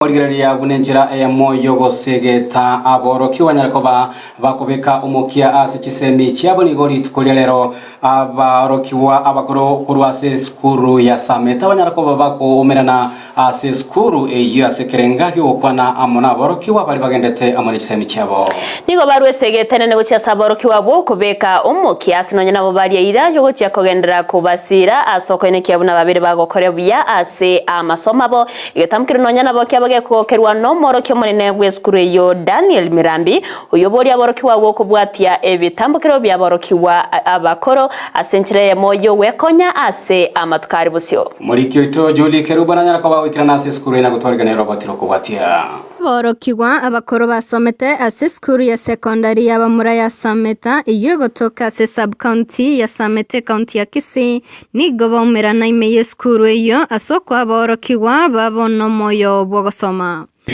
Rigereria buna enchera eyemo y'ogosegeta aborokigwa banyare koba bakobeka omokia ase chisemi chiabo nigo rituko ria rero abarokigwa abakoro korwa ase esukuru ya Sameta banyare koba bakoumerana ase esukuru eyio ase ekerenga gi'ogokwana amo naborokigwa baria bagendete amo ne chisemi chiabo. Nigo barua esegeta enene gochia ase aborokigwa abwo kobeka omokia ase nonya nabo baria eira y'ogochia kogenderera kobasiira ase okoenekia buna babere bagokora buya ase amasomo abo. Egetamkero nonya nabo kiaba gekogokerwa nomworokia omonene bw'esukuru eyio Daniel Mirambi, oyoboria aborokigwa agwo kobwatia ebitambokero bi'aborokigwa abakoro ase enchera eyemo y'ogwekonya ase amatuko are bosio. Omoriki oito Julie Kerubo nanyare koba goikerana ase esukuru eye na gotwarigania roboti rokobwatia. Aborokigwa abakoro basomete ase esukuru ya sekondari y'abamura ya Sameta eyio egotoka ase sub-county ya Sameta ecounty ya Kisii Nigo baumerana ime y'esukuru eyio ase okwaborokigwa babo nomoyo bw'ogosoma.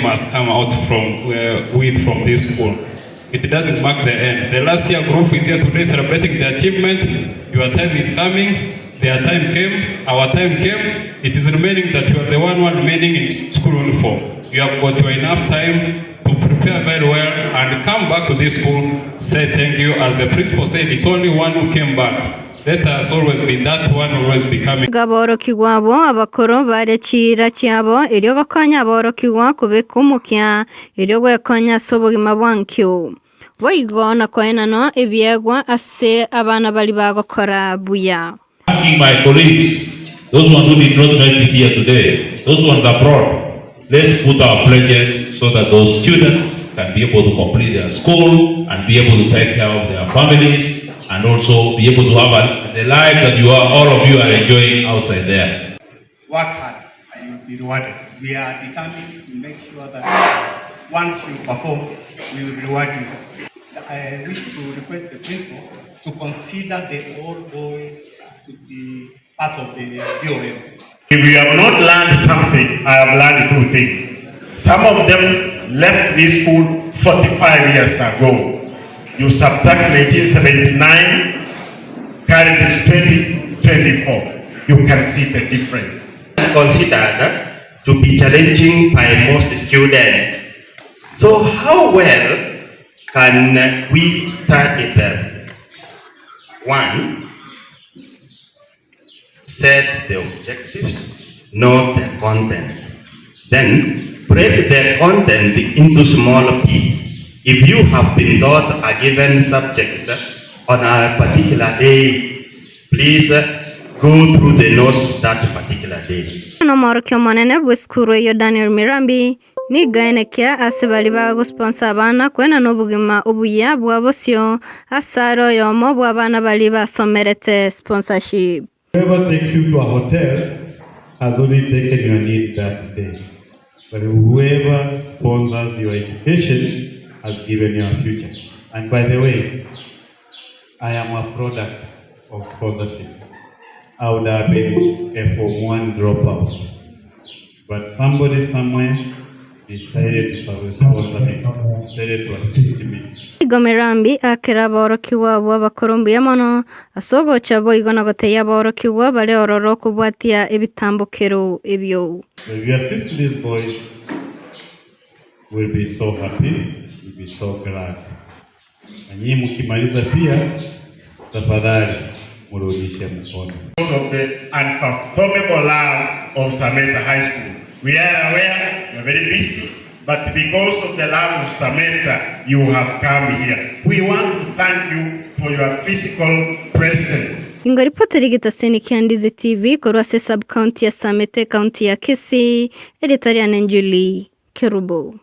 Must come out from with from this school it doesn't mark the end the last year group is here today celebrating the achievement your time is coming their time came our time came it is remaining that you are the one who are remaining in school uniform you have got your enough time to prepare very well and come back to this school say thank you as the principal said it's only one who came back Let us always be that one always becoming. Iga aborokigwa abwo abakoro baria chiira chiabo, erio gokonya aborokigwa kobeka omokia, erio gwekonya ase obogima bwa nkio. Boigo na koenanwa ebiegwa ase abana baria bagokora buya. Asking my colleagues, those ones who did not make it here today, those ones abroad, let's put our pledges so that those students can be able to complete their school and be able to take care of their families and also be able to have a, the life that you are, all of you are enjoying outside there. Work hard and you'll be rewarded. We are determined to make sure that once you perform, we will reward you. I wish to request the principal to consider the old boys to be part of the BOM. If you have not learned something, I have learned two things. Some of them left this school 45 years ago. You subtract 1979, carry this 2024. You can see the difference. Considered to be challenging by most students. So how well can we study them? One, set the objectives, not the content. Then break the content into small bits. If you have been taught a given subject on a particular day, please go through the notes that particular day. Nomorokia omonene bw'esukuru eyio Daniel Mirambi Nigo aenekia ase baria bagosponsa abana kwenana obogima obuya bwa bosio ase are oyomo bw'abana baria basomerete sponsorship. Whoever takes you to a hotel has only taken your need that day but whoever sponsors your education has given you a future and by the way I am a product of sponsorship I would have been a form one dropout but somebody somewhere decided to sponsor me decided to assist me. Nigo Mirambi akera aborokigwa abwo abakoro mbuya mono ase ogocha boigo na gotebia aborokigwa bare ororo kobwatia ebitambokero ebio. So if you assist these boys we'll be so happy, we'll be so glad. Na nyinyi mkimaliza pia tafadhali murudishe mkono. Of the unfathomable love of Sameta High School. We are aware you are very busy, but because of the love of Sameta, you have come here. We want to thank you for your physical presence. Ingo ripoti rigetaseni kia Ndizi TV korwa ase sub-county ya Samete, county ya Kisii, erieta riane Julie Kerubo.